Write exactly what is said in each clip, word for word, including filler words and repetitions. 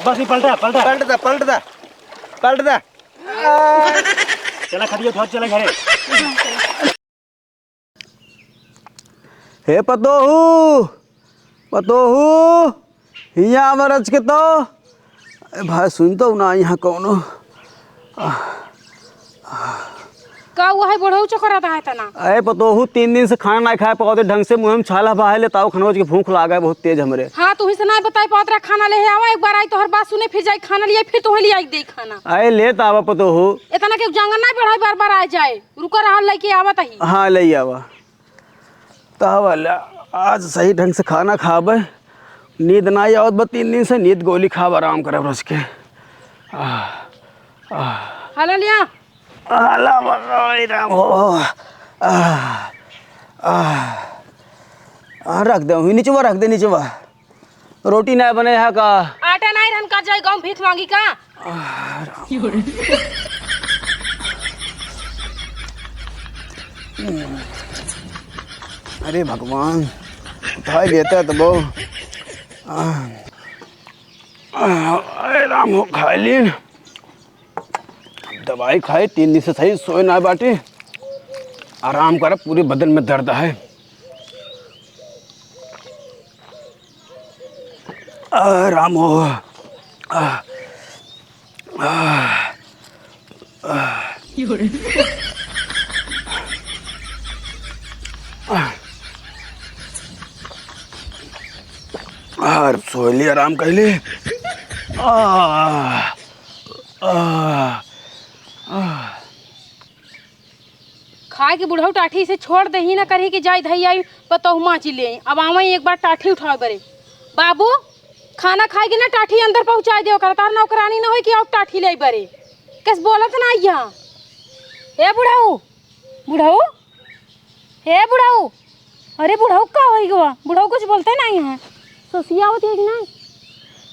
बस, ये पलटा, पलटा। पलट दा, पलट दा, पलट दा। चला, खटिया उठा, चला घरे। हे पतोहू, पतोहू, हियाँ आवा रच के तो। ए भाई, सुन तो ना यहाँ कौनो। का हुआ है बुढ़ऊ, चोकरा दा है तना? अरे पतोहू, तीन दिन से खाना नाहीं खाए पावत है ढंग से, मुँह में छाला बहाए ले, ताऊ खनौज के भूख लागा है बहुत तेज हमरे। हाँ, तू ही से नाहीं बताई पावत रहा, खाना ले आवा, एक बार आई तोहर बात सुने, फिर जाई खाना लियाई, फिर तोहे लियाई दे खाना। अरे लेत आवा पतोहू। इतना के जंगल नाहीं बढ़ाई, बार बार आ जाए, रुका रहा, लेके आवत ही। हाँ, ले आवा। तब वाला आज सही ढंग से खाना खाबे। नींद नाहीं आवत बा तीन दिन से, नींद गोली खाब, आराम करब रच के। आह, आह। हला लिया। हला बा, ओए राम हो। आह, आह। आह, रख दे, वहीं निचवा रख दे, निचवा। रोटी नाहीं बने है का? आटा नाहीं रहन का, जाई गाँव भीख मांगी का? आह, राम। अरे भगवान, उठाई देता तो बहु। आह, आह, अरे राम हो, खाई लीन। दवाई खाए, तीन दिन से सही सोए ना बाटी। आराम कर, पूरे बदन में दर्द है। आ, राम हो। आ, आ, आ। आ, सोए ली, आराम कर ली। आ, आ, आ। खाए के बुढ़ऊ टाठी से छोड़ देही ना करही कि जाई धई आई पतोहू माची ले आई। अब आवई एक बार टाठी उठावे बरे। बाबू, खाना खाए के ना टाठी अंदर पहुँचाए दे ओकरा, तार नौकरानी ना होई कि आउ टाठी ले बरे। कस बोलत ना यहाँ। हे बुढ़ऊ, बुढ़ऊ, हे बुढ़ऊ, अरे बुढ़ऊ का होइ गवा? बुढ़ऊ कुछ बोलते नाहीं है। ससियावत है कि नाहीं?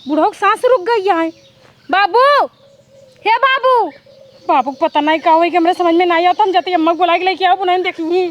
बुढ़ऊ के सांस रुक गई है। बाबू, हे बाबू। बाबू के पता नाहीं का होइ कि हमरे समझ में नाहीं आवत। हम जाते अम्मा के बुलाइ के लेके आउब, उन्हें देखी।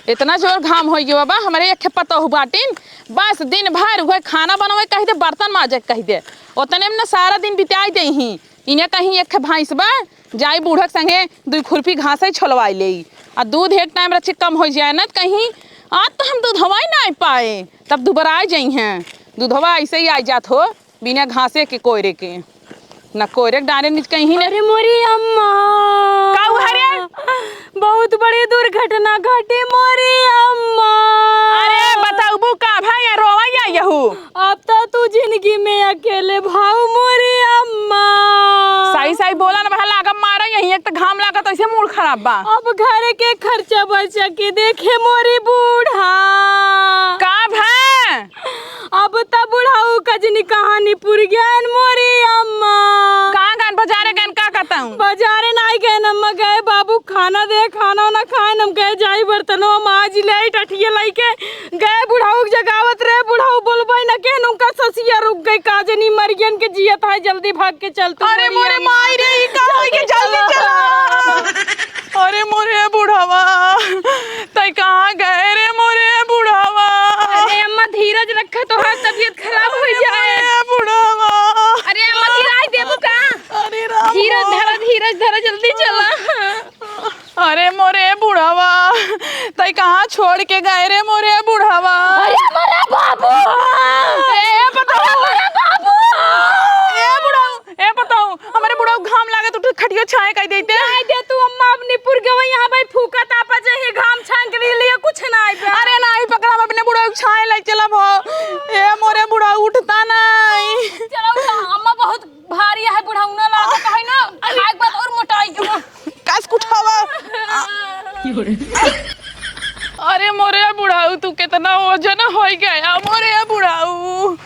इतना जोर घाम होइ गवा बा, हमरे एक पतोहू बाटिन, बस दिन भर उहे खाना बनवे कहि दे, बर्तन माजे कहि दे, ओतने में न सारा दिन बिताइ देइहीं। इन्हें कहीं एक ठे भैंस बा, जाई बूढ़क संगे दुई खुरपी घासै छोलवाई लेई। आ दूध एक टाइम रचे कम होइ जाए न त कहीं, आज त हम दूधवा ही नाहीं पाए, तब दुबराइ जइहैं। दूधवा अइसे ही आइ जात हो, बिना घासे के कोयरे के। न कोयरे के डारे निज कहीं न। अरे मोरी अम्मा। का हुआ रे? बहुत बड़ी दुर्घटना घटी मोरी अम्मा। अरे बताउबू का भा, या रोवा या यहू? अब त तू जिंदगी में अकेले भाऊ मोरी अम्मा। सही सही बोला न भा, लागब मारा यहीं, एक त घाम लागत, ऐसे मूड खराब बा। अब घर के खर्चा बर्चा के देखे मोरी बूढ़ा। का भा? अब त बुढ़ऊ कजनी कहानी पुर गयन मोरी अम्मा। कहाँ गन? बजारे गन का कहता हूँ? बजारे नाहीं गयन अम्मा, गए बाबू खाना दे, खाना ना खाए, हम गए जाई बर्तनवा माज ले, टठिया लइके गए बुढ़ऊ के जगावत रहे। बुढ़ऊ बोलबे न केहन, उनका ससिया रुक गई, का जनी मरियन के जियत है, जल्दी भाग के चल तू अरे मोरी मोरे अम्मा। माई रे, ई का होइ के जल्दी चला। अरे मोरे बुढ़वा, तै कहाँ गए रे मोरे बुढ़वा? अरे अम्मा धीरज रखा, तोहार तबियत खराब होइ जाए। मोरे बुढ़वा। अरे अम्मा गिराइ देबू का? अरे राम धीरज हो। धरा, धीरज धरा, जल्दी चला। अरे मोरे बुढ़वा, तै कहाँ छोड़ के गए रे मोरे बुढ़वा? अरे मोरे बाबू। ए, ए, पतोहू। अरे मोरे बाबू। ए बुढ़ऊ, ए पतोहू, हमरे बुढ़ऊ घाम लागत उठ खटियो छाए कइ देते। जाए दे तू अम्मा, अब निपुर गवा यहाँ भाई फूका तापा जही घाम छाए के लिए कुछ नाहीं बा। अरे नाहीं पकड़ा, हम अपने बुढ़ऊ छाए ले चलब हो। ए मोरे बुढ़ऊ उठता नाहीं। चलो उठा, अम्मा बहुत भारी है बुढ़ऊ ना लागत है ना, खाए के बाद और मोटाई के बा। कस उठावा। अरे मोरे बुढ़ऊ, तू कितना वजन होइ गया मोरे बुढ़ऊ।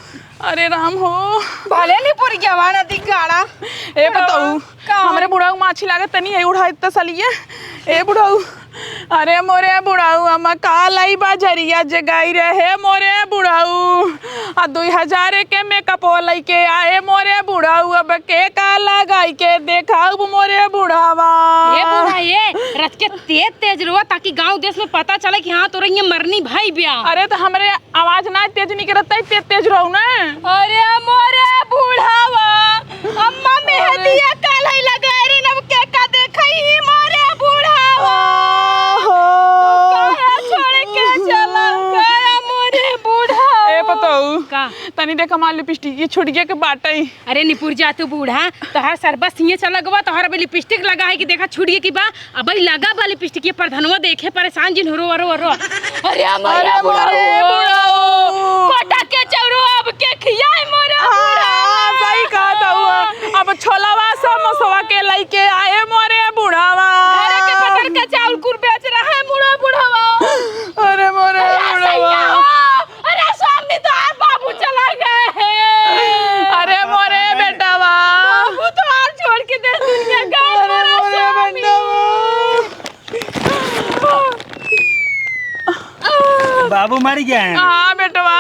अरे राम हो। भले निपुर गवा ना दिगाड़ा। ए बुढ़ऊ, पतऊ, का? हमरे बुढ़ऊ माछी लागत तनी है, उठाई त सलिए। ए बुढ़ऊ, अरे मोरे बुढ़ऊ, हम का लाई बजरिया जगाई रहे मोरे बुढ़ऊ, आ दुई हजार के मेकअप लइके आए मोरे बुढ़ऊ, अब के का लगाई के देखाऊ मोरे बुढ़ावा। ए बूढ़ा, ए रथ के तेज तेज रोआ, ताकि गांव देश में पता चले कि हाँ, तोरे ये मरनी भाई ब्या। अरे तो हमरे आवाज ना तेज निकलता है, तेज तेज रहो ना। अरे मोरे बुढ़ावा, अम्मा मेहंदिया काल्हि लगाए रे, नब के का देखई ही मोरे बुढ़ावा। ओहो। काहे छोड़ के चला गया मोरे बुढ़ावा? ए पतऊ, का? तनी देख हमार लिपस्टिक ये छुड़िए के बाटई। अरे निपुर जा तू बूढ़ा, तोहार सरबस हिये चला गवा, तोहार अबे लिपस्टिक लगा है कि देखा छुड़िए की बा, अबे लगा बा लिपस्टिक, ये प्रधनवा देखे परेशान जिन हो रो, रो, रो। अरे हमारे अरे बुढ़ऊ, हमारे बुढ़ऊ। कोटा के चौरो अब के खियाए मोरे हाँ, बुढ़ऊ। हाँ, सही कहत हऊ। अब छोलावा समोसवा के लइके आए मोरे बुढ़ावा। घर के पतर का चाउर कुर बेच रहा है मोरे बुढ़ावा। अरे मोरे अरे बुढ़ावा। सैया हो, अरे स्वामी तोहार बाबू चला गए हैं। अरे मोरे बेटवा। बाबू तोहार छोड़ के देश दुनिया गए अरे मोरे मोरे स्वामी। बेटवा। बाबू मर गए हैं। हाँ बेटवा।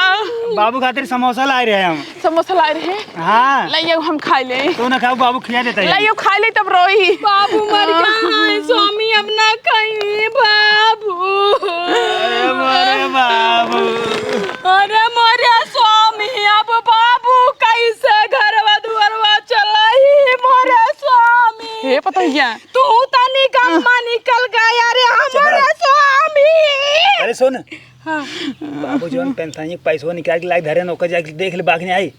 बाबू खातिर समोसा लाए रहे हम। समोसा लाए रहे? हाँ। लाइए हम खा ले। तू ना खाओ, बाबू खिया देता है। लाइए खा ले तब रोई। बाबू मर गए हैं, स्वामी अब ना खाई बाबू। अरे मोरे बाबू। अरे मोरे स्वामी, अब बाबू कैसे घरवा दुआरवा चलाई मोरे स्वामी। हे पतैया। तू तनी गम्मा निकल गया रे हमरे स्वामी। अरे सुन। हाँ। बाबू जवन पेंशन के पैसवा निकाल के लाइ धरे न, ओकर जाके देख ले, बाग नहीं आई।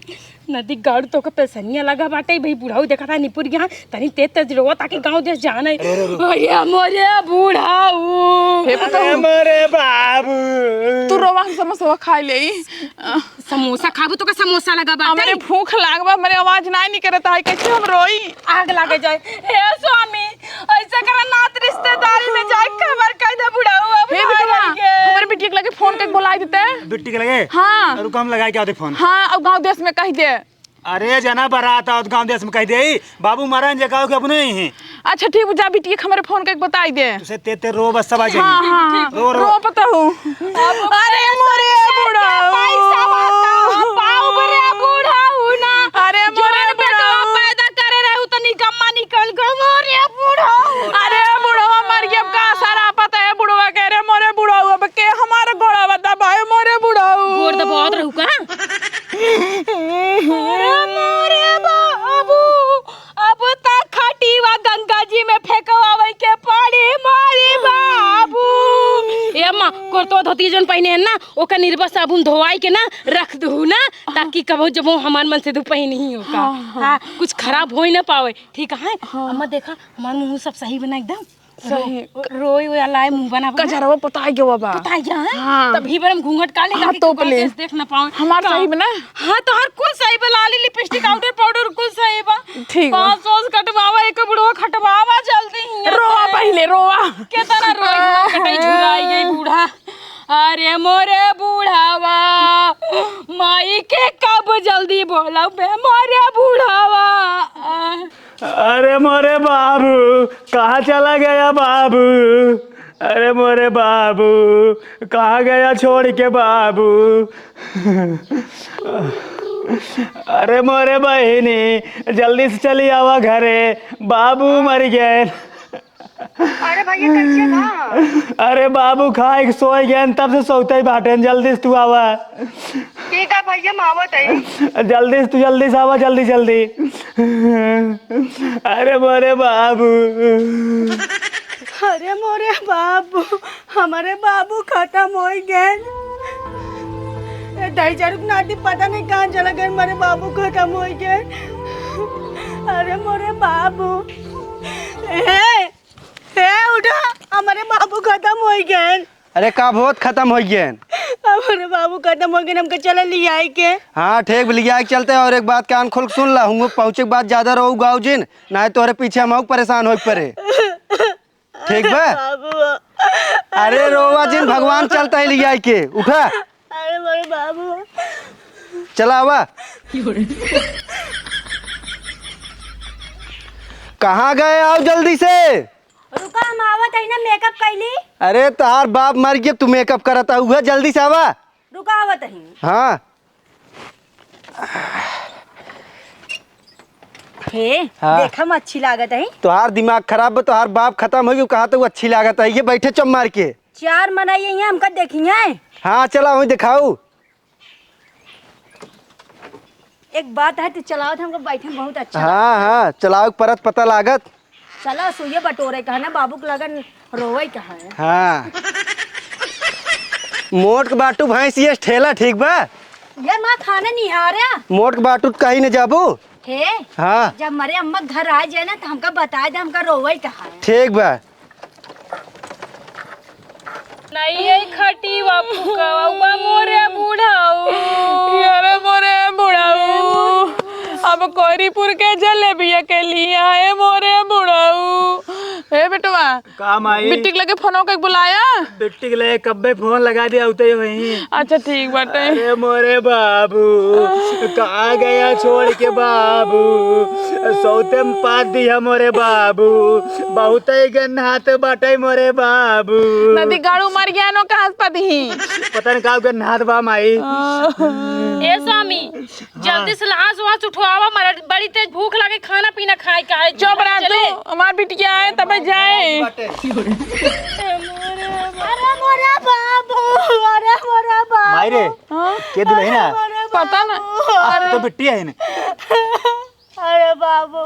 नदी गाड़ तो के पेसनिया लगा बाटे भाई, बुढ़ाऊ देखा था निपुर गया, तनी तेज तेज रोवा ताकि गांव देश जाने। अरे मोरे बुढ़ाऊ। हे पता अरे हो? मोरे बाबू। तू रोवा, हम समोसा खा ले। समोसा खाबू तो का समोसा लगा बाटे? हमरे भूख लाग बा, हमरे आवाज नाई निकलत है, कैसे हम रोई? आग लागे जाए। हे स्वामी, ऐसे करा नात रिश्तेदारी में जाए खबर कह दे बुढ़ाऊ, अब हे ना बिटिया, जाएंगे। हमरे बिटिया के लगे फोन करके बुलाई देते। बिट्टी के लगे? हाँ। रुको, हम लगाए क्या होते फोन? हाँ, अब गांव देश में कह दे। अरे जना बारात आवत गांव देश में कह दे, बाबू मरन जे कहो कि अपने ही हैं। अच्छा ठीक बा, जा बिटिया के हमरे फोन करके बताई दे। तुसे ते ते रो बस सब आ जाएंगे। हाँ, हाँ, हाँ। रो, रो। रो पता हूँ। अरे मोरे बुढ़ाऊ। पैसा बता, बाऊ रे बुढ़ाऊ ना। अरे मोरे जवन बेटवा बुढ़ाऊ। पैदा करे रहे, उ तनी गम्मा निकल गो, मोरे बुढ़ाऊ। अरे बुढ़वा मर गया, अब का सारा पता है बुढ़वा के? रे मोरे बुढ़ाऊ, अब के हमारा घोड़ा बता भाई, मोरे बुढ़ाऊ। गोड़ दबावत रहू का? अरे मोरे बाबू, अब त खटिवा गंगा जी में फेंकवावे के पड़ी, मोरे बाबू। ए अम्मा, कुर्तो धोती जौन पहिने है ना, ओकर निरवा साबुन धोवाई के ना रख दू ना, ताकि कबो जब हमार मन से तू पहिनी ही हो का। हाँ, हाँ। हाँ, कुछ खराब हो ही ना पावे, ठीक है? हाँ। अम्मा देखा, हमार मुंह सब सही बना एकदम। सही। रो-, रोई हुई अलाए मुंह बना बना। कजरवा पताई गवा बा। पताई गया है? हाँ। तभी बार हम घूंघट काढ़ ले, हाँ, ताकि तोप ले। देख ना पावे। हमार का? सही बा ना? हाँ, तोहार कुल सही बा, लाली, लिपस्टिक, आउटर पाउडर कुल सही बा। ठीक बा। बांस ओस कटवावा, एक बुढ़वा खटवावा जल्दी ही। रोवा पहिले, रोवा। के तरह रोई, कटाई झुराई गई बूढ़ा। अरे मोरे बूढ़ावा, माई के कब जल्दी बोलबे मोरे बूढ़ावा। अरे मोरे बाबू, कहाँ चला गया बाबू? अरे मोरे बाबू, कहाँ गया छोड़ के बाबू? अरे मोरे बहिनी, जल्दी से चली आवा घरे, बाबू मर गए। अरे भैया, कैसे बा? अरे बाबू, खाए के सोए गए, तब से सोते ही बाटेन। जल्दी से तू आवा। ठीक है भैया, हम आवत है। जल्दी से तू, जल्दी से आवा, जल्दी, जल्दी। अरे मोरे बाबू। अरे मोरे बाबू, हमारे बाबू खत्म हो गए। ए, दाई जारुक नाती पता नहीं कहाँ चला गए, हमारे बाबू खत्म हो गए। अरे मोरे बाबू। ए, ए, उठा, हमारे बाबू खत्म हो गए। अरे का भोत खत्म हो गए? हमारे बाबू खत्म हो गए, हमके चला लियाई के। हाँ, ठीक बा, लियाई के चलते। और एक बात कान खोल के सुन ला, हुआ पहुँचे के बाद ज्यादा रहो गाँव जिन, ना तोहरे पीछे हम परेशान हो पड़े। ठीक बा? बाबू। अरे रोवा जिन, भगवान चलता है लियाई के, उठा। अरे मोरे बाबू। चला आवा। कहाँ गए? आओ जल्दी से। रुका, हम आवत हई ना, मेकअप कइली। अरे, तोहार बाप मर गया, तू मेकअप करत हऊ, जल्दी से आवा। रुका, आवत हई। हाँ। हे, हाँ। देखा, हम अच्छी लागत हई। तोहार दिमाग खराब बा, तोहार बाप खतम होइ गयो, कहा तो अच्छी लागत हई, ये बैठे चुप मार के। चार मनई यहाँ हमका देखी हैं। हाँ, चला, वहीं देखाऊ। एक बात है, तू चलावत हमको बैठे में बहुत अच्छा हाँ, हाँ, चलावे के परत पता लागत। चला, सुइया बटोरे का है ना, बाबू के लगन रोवे का है। हाँ। मोट के बाटू भैंस ये ठेला ठीक बा? ये माँ खाना निहारा। मोट के बाटू त कहीं न जाबू? हे, हाँ। जब मरे अम्मा घर आ जाए ना, तो हमका बता दे, हमका रोवे का है। ठीक बा। नहीं, ये खटी बापू का, बा मोरे बुढ़ऊ। अरे मोरे बुढ़ऊ, अब कोरीपुर के जलेबिया के लिए आए मोरे बुढ़ऊ। हे बेटवा, का माई? बिट्टी के लगे फोन के बुलाया। बिट्टी के लगे कब्बे फोन लगा दिया, उते ही वहीं। अच्छा, ठीक बाटे। अरे मोरे बाबू, कहाँ गया छोड़ के बाबू? सौते में पाद दिया मोरे बाबू, बहुत ही गन्हात बाटे मोरे बाबू। नदी गाड़ू मर गया नो, कहाँ से पदी? पता न का गन्हात बा माई। ए स्वामी, जल्दी से लहास वहास उठवावा, मरा बड़ी तेज भूख लागे, खाना पीना खाए का है। चुप रह तू, हमार बिटिया आए तबे जाए। अरे मोरे बाबू, अरे मोरे बाबू। माई रे, हाँ? के दुलही ना? अरे मोरे पता ना। बाबू। अब तो बिट्टी है ने। अरे बाबू,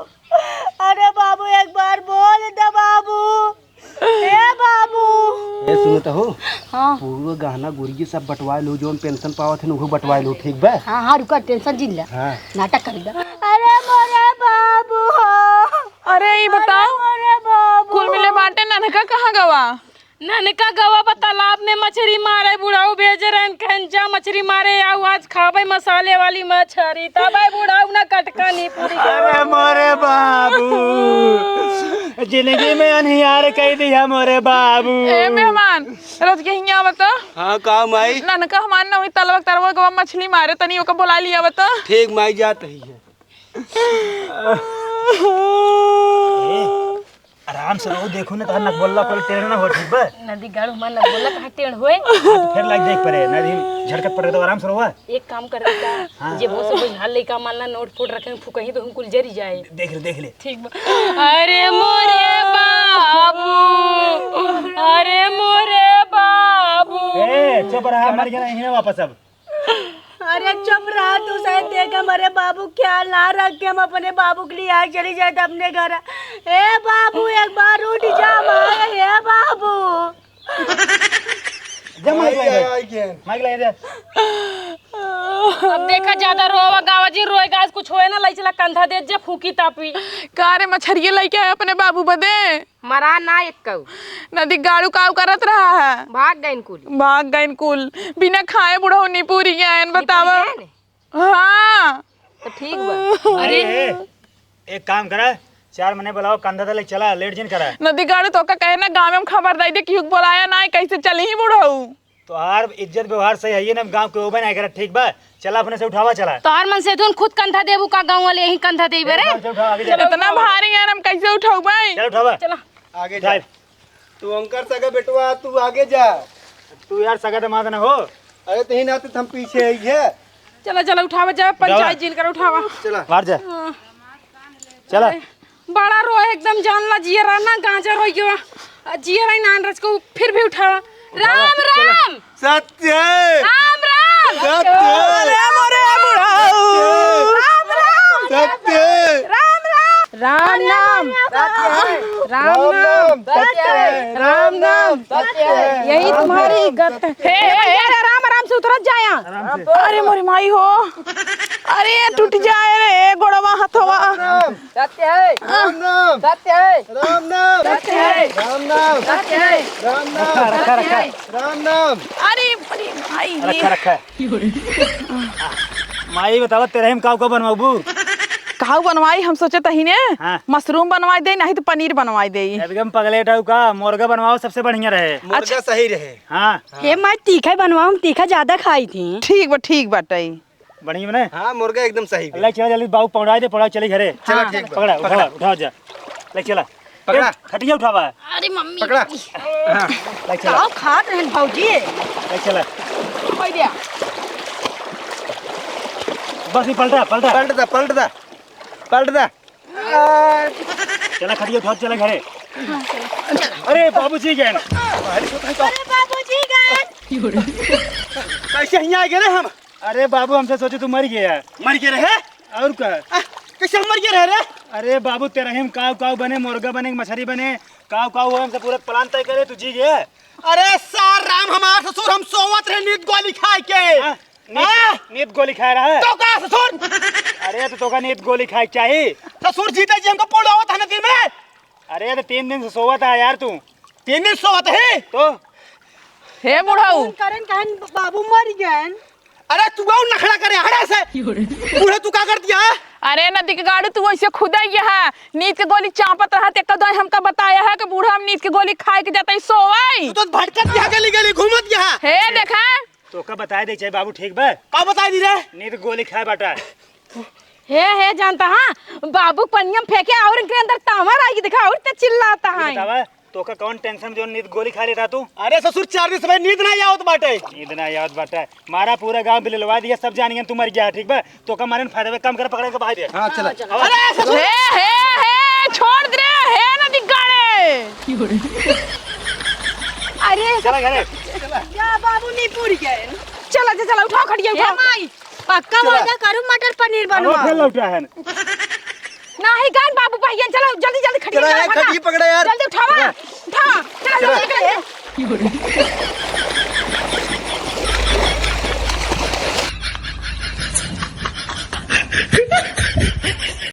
अरे बाबू, एक बार बोल दे बाबू। ए बाबू। ए, सुनो तो हो। हाँ। पूरा गहना गुरिया सब बंटवा लो, जौन पेंशन पावत है, उहो बंटवा लो, ठीक बा? हाँ, हाँ, रुका, टेंशन जिन ला। हाँ। नाटक करेगा। अरे मोरे बाबू। अरे, ई बताओ, अरे मोरे बाबू। कुल मिले बाटे, नन्हका कहाँ गवा? नन्हका गवा बा तालाब में मछरी मारे, बुढ़ऊ भेजे रहन, कहन जा मछरी मारे, आउ आज खाबे मसाले वाली मछरी, तबे बुढ़ऊ ना कटकनी पूरी। अरे मोरे बाबू, जिंदगी में अनहियार कई दिया मोरे बाबू। ए मेहमान, रच के हियाँ आवत। हाँ, का माई? नन्हका हमार ना हुई, तलवा तरवा गवा मछली मारे, तनी ओका बोला लिया आवत। ठीक माई, जात ही है। ए, आराम से रहो, देखो ना, तोहर नकबल्ला पर टेढ़ ना हो, ठीक बा? नदी गाड़ू हमार नकबल्ला कहाँ टेढ़ होए? हाँ, तो फिर लाइक देख पड़े, नदी झटकत पड़े तो आराम से रहो। एक काम कर रही का, हाँ। जे बहुत से बुझाल लइका मान ला नोट फोट रखे हैं, फुकही तो हम कुल जरी जाए। देख ले, देख ले। ठीक बा। अरे मोरे बाबू, अरे मोरे बाबू। ए, चुप रहा, मर गया नहीं है वापस अब। अरे चुप रहा तू, शायद देख हमरे बाबू ख्याल ना रखे, हम अपने बाबू के लिए आज चली जाए तो अपने घर। ए बाबू, एक बार उठ जा मारे, ए बाबू। जा माइक लाई दे। माइक लाई दे। अब देखा ज्यादा रोवा गावा जी, रोएगा आज कुछ होए ना, लई चला कंधा दे जे फूकी तापी। का रे मछरिये लइके आए अपने बाबू बदे? मरा ना एक्कऊ। नदी गाड़ू काऊ करत रहा है? भाग गइन कुल। भाग गइन कुल। बिना खाए बुढ़ऊ निपुरी गइन, बतावा। निपुरी गइन? हाँ। तो ठीक बा। अरे, अरे, एक काम करा, चार मने बुलाओ, कंधा तले चला, लेट जिन करा। नदी गाड़ू तोका कहे ना, गाँव में खबर दे दे, केहू के बुलाया ना, कैसे चली ही बुढ़ऊ? तोहार इज्जत व्यवहार सही है, ये ना गाँव के ओबे ना करत, ठीक बा? चला अपने से उठावा, चला। तोहार मन से तुम खुद कंधा देबू का गाँव वाले यही कंधा देबे रे? चल, चल, उठावा, आगे जा। इतना भारी यार, हम कैसे उठौबै? चल, उठावा। चला। आगे जा। उठाए। तू अंकर सगा बेटवा, तू आगे जा। तू यार सगा दामाद ना हो। अरे, तही नाते हम पीछे आई है। चला, चला, उठावा जा, उठावा। पंचायत जिन कर उठावा। चला। बाहर जा। हाँ। चला। अरे, बड़ा रोए एकदम, जान ला जियरा ना गाजर होइ गयो। आ, जियरा ही नान रच को फिर भी उठावा। उठावा, राम, चला। राम। सत्य है। राम, राम। सत्य है। अरे मोरे बुढ़ऊ। राम, राम। सत्य है। राम, राम। राम नाम। सत्य है। राम नाम। सत्य है। राम नाम। सत्य है। यही तुम्हारी गत है। हे, हे, हे, हे, राम, आराम से उतरत जाया। आराम से। अरे मोरी माई हो। अरे टूट जाए रे गोड़वा हथवा। राम नाम। सत्य है। राम नाम। सत्य है। राम नाम। सत्य है। राम नाम। सत्य है। राम नाम। रखा, रखा, रखा। राम नाम। अरे, अरे भाई, रखा, रखा। माई बतावा, तेरे हम काऊ का बनवाबू? काऊ बनवाई, हम सोचे तही ने हाँ। मशरूम बनवाई दे, नहीं तो पनीर बनवाई दे। एकदम पगलेट हऊ का, मुर्गा बनवाओ, सबसे बढ़िया रहे। मुर्गा अच्छा। सही रहे। हाँ। हे माई, तीखा बनवाओ, हम तीखा ज्यादा खाई थी। ठीक बा, ठीक बाटे। बढ़िया बने? हाँ, मुर्गा एकदम सही बा। ले चला जल्दी, बाबू पकड़ाई दे, पकड़ाई चली घरे। चला, हाँ। ठीक बा। पकड़ा, उठा, उठा जा। ले चला। पकड़ा। ए, खटिया उठावा। अरे मम्मी। पकड़ा। हाँ, ले चला। का खात रहन भौजी? ले चला। कोई दिया। बस ये पलटा, पलटा। पलट दा, पलट दा, पलट दा। चला खटिया उठा, चला घरे। अरे बाबूजी गए। अरे बाबूजी गए। कैसे हियाँ आ गए रे हम? अरे बाबू, हमसे सोचे तू मर गया। मर गए रहे? और का? आ, कैसे हम मर गए रहे रे? अरे बाबू, तेरा हिम काव काव बने, मुर्गा बने, मछली बने, काव काव हो, हमसे पूरा प्लान तय करे, तू जी गया। अरे सार राम, हमार ससुर हम सोवत रहे नींद गोली खाए के। हाँ? नींद, हाँ? नींद गोली खाए रहा है? तो का ससुर? अरे तो तोका नींद गोली खाए के चाही। ससुर जीते जी हमको पोड़ावत है ना दिन में। अरे तो तीन दिन से सोवत है यार तू। तीन दिन सोवत है? तो? हे बुढ़ऊ। फोन करेन कहन बाबू मर गएन। अरे तू आऊ नखड़ा करे हड़े से। बूढ़े तू का कर दिया? अरे नदी के गाड़ू तू ऐसे खुदा ही है। नींद के गोली चापत रहा ते कदों हमका बताया है कि बूढ़ा हम नींद के गोली खाए के जाता ही सोवाई। तू तो भटकत यहाँ गली गली घूमत यहाँ। हे देखा। तोका बताए दे चाहे बाबू ठीक बा? का बताए दी रे? नींद गोली खाए बाटा। हे, हे, जानता हाँ, बाबू पनिया में फेंके और इनके अंदर तामर आएगी, देखा और ते चिल्लाता ये है। बतावा, तोका कौन टेंशन जो नींद गोली खा लेता तू? अरे ससुर, चार दिन से भाई नींद ना आवत बाटे। नींद ना आवत बाटे। मारा पूरा गांव बिललवा दिया, सब जानियन तू मर गया, ठीक बा? तोका मारे न फायदा बा, काम कर, पकड़े के बाहर दे। हाँ, चला। अरे ससुर। हे, हे, हे, छोड़ दे रे, हे नदी गाड़े। अरे चला घरे। या बाबू नहीं पूरी गए। चला, चला, उठाओ खटिया, हे उठाओ। माई, पक्का चला। वादा करू मटर पनीर अब बनवा। फिर लौटा है। नाही गान बाबू पहियन, चलो जल्दी जल्दी खटिया चला उठाओ, यार, फटा। खटिया पकड़ा यार। जल्दी उठावा। चला। उठा। चला चला। जल्दी निकल।